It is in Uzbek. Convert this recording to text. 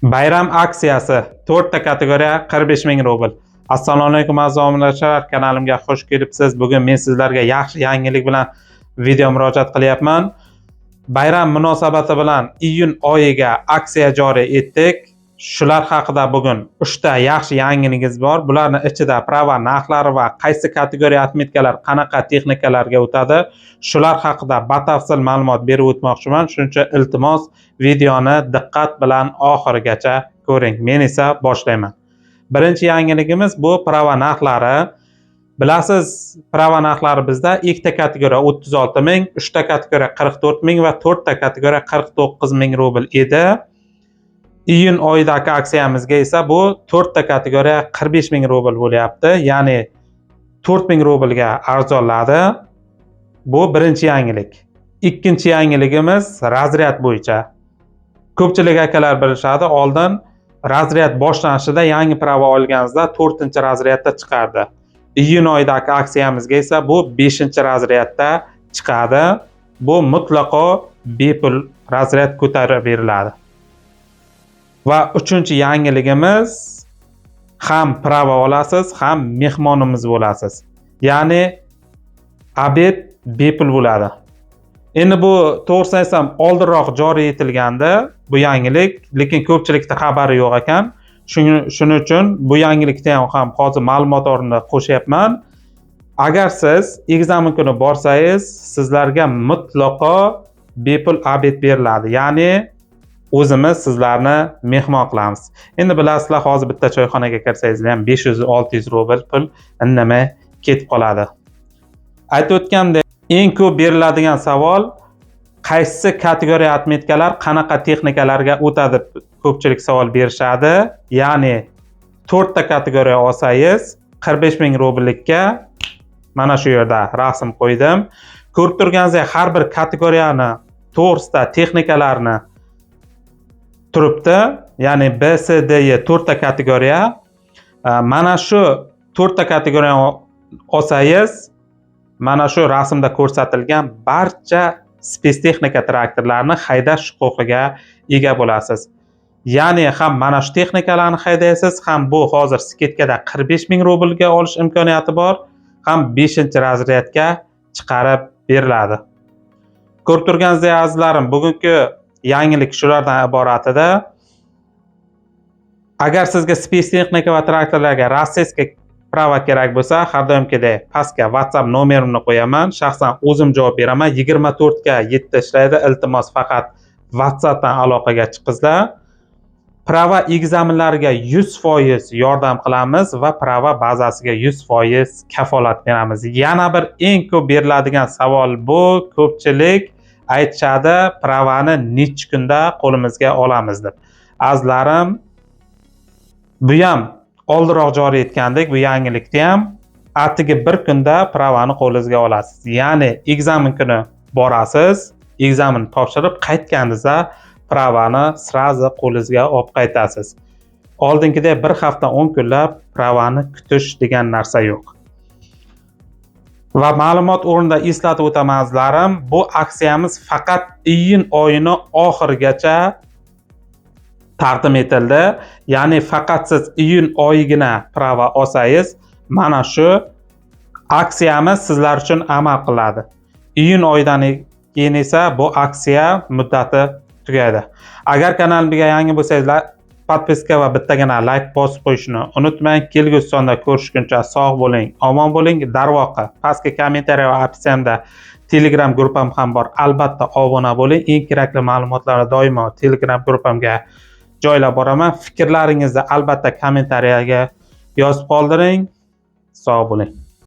Bayram aksiyasi, to'rtta kategoriya 45 ming rubl. Assalomu alaykum, aziz obunachilar, kanalimga xush kelibsiz. Bugun men sizlarga yaxshi yangilik bilan video murojaat qilyapman. Bayram munosabati bilan iyun oyiga aksiya joriy ettik. Shular haqida bugun uchta yaxshi yangiligimiz bor. Bularni ichida права narxlari va qaysi kategoriya отметка lar qanaqa texnikalarga o'tadi, shular haqida batafsil ma'lumot berib o'tmoqchiman. Shuning uchun, iltimos, videoni diqqat bilan oxirigacha ko'ring. Men esa boshlayman. Birinchi yangiligimiz bu права narxlari. Bilasiz, права narxlari bizda ikkita kategoriya 36 ming, uchta kategoriya 44 ming va to'rtta kategoriya 49 ming rubl edi. Iyun oyidagi aksiyamizga esa bu to'rtta kategoriya 45 ming rubl bo'lyapti, ya'ni 4 ming rublga arzonladi. Bu birinchi yangilik. Ikkinchi yangiligimiz разряд bo'yicha. Ko'pchilik akalar bilishadi, oldin разряд boshlanishida yangi права olganingizda to'rtinchi разряд da chiqardi. Iyun oyidagi aksiyamizga esa bu beshinchi разряд da chiqadi. Bu mutlaqo bepul разряд ko'tarib beriladi. Va uchinchi yangiligimiz: ham права olasiz, ham mehmonimiz bo'lasiz, ya'ni обед bepul bo'ladi. Endi bu, to'g'risini aytsam, oldinroq joriy etilgandi bu yangilik, lekin ko'pchilikda xabari yo'q ekan. Shuning uchun bu yangilikni ham hozir ma'lumot o'rnida qo'shyapman. Agar siz экзамен kuni borsangiz, sizlarga mutlaqo bepul обед beriladi, ya'ni o'zimiz sizlarni mehmon qilamiz. Endi bilasizlar, hozir bitta choyxonaga kirsangizlar ham 500-600 rubl pul indamay ketib qoladi. Aytib o'tgandek, eng ko'p beriladigan savol: qaysi kategoriya отметка lar qanaqa texnikalarga o'tadi deb ko'pchilik savol berishadi. Ya'ni to'rtta kategoriya olsangiz, 45 ming rubllikka. Mana shu yerda rasm qo'ydim, ko'rib turganingizdek, har bir kategoriyani to'g'risida texnikalarni turibdi, ya'ni B, C, D, E to'rtta kategoriya. Mana shu to'rtta kategoriyani olsangiz, mana shu rasmda ko'rsatilgan barcha спецтехника traktorlarni haydash huquqiga ega bo'lasiz. Ya'ni ham mana shu texnikalarni haydaysiz, ham bu hozir скидка da 45 ming rublga olish imkoniyati bor, ham beshinchi разряд ga chiqarib beriladi. Ko'rib turganingizdek, azizlarim, bugungi yangilik shulardan iborat edi. Agar sizga спецтехника va traktorlarga российский права kerak bo'lsa, har doimgidek pastga WhatsApp nomerimni qo'yaman, shaxsan o'zim javob beraman. 24:7 ishlaydi. Iltimos, faqat WhatsAppdan aloqaga chiqingizlar. Права экзамен lariga 100% yordam qilamiz va права bazasiga 100% kafolat beramiz. Yana bir eng ko'p beriladigan savol bu: ko'pchilik aytishadi, права ni necha kunda qo'limizga olamiz deb. Azizlarim, bu ham oldinroq joriy etgandik, bu yangilikni ham atigi bir kunda права ni qo'lingizga olasiz. Ya'ni экзамен kuni borasiz, экзамен topshirib qaytganingizda права ni сразу qo'lingizga olib qaytasiz. Oldingidek bir hafta, 10 kunlab права ni kutish degan narsa yo'q. Va ma'lumot o'rnida eslatib o'taman, azizlarim, bu aksiyamiz faqat iyun oyini oxirigacha taqdim etildi. Ya'ni faqat siz iyun oyigina права olsangiz, mana shu aksiyamiz sizlar uchun amal qiladi. Iyun oyidan keyin esa bu aksiya muddati tugaydi. Agar kanalimga yangi bo'lsangizlar, подписка va bittagina layk bosib qo'yishni unutmang. Kelgusi sonda ko'rishguncha sog' bo'ling, omon bo'ling. Darvoqe, pastki комментарий va описание da Telegram группа m ham bor, albatta obuna bo'ling. Eng kerakli ma'lumotlarni doimo Telegram группа mga joylab boraman. Fikrlaringizni albatta комментария ga yozib qoldiring. Sog' bo'ling.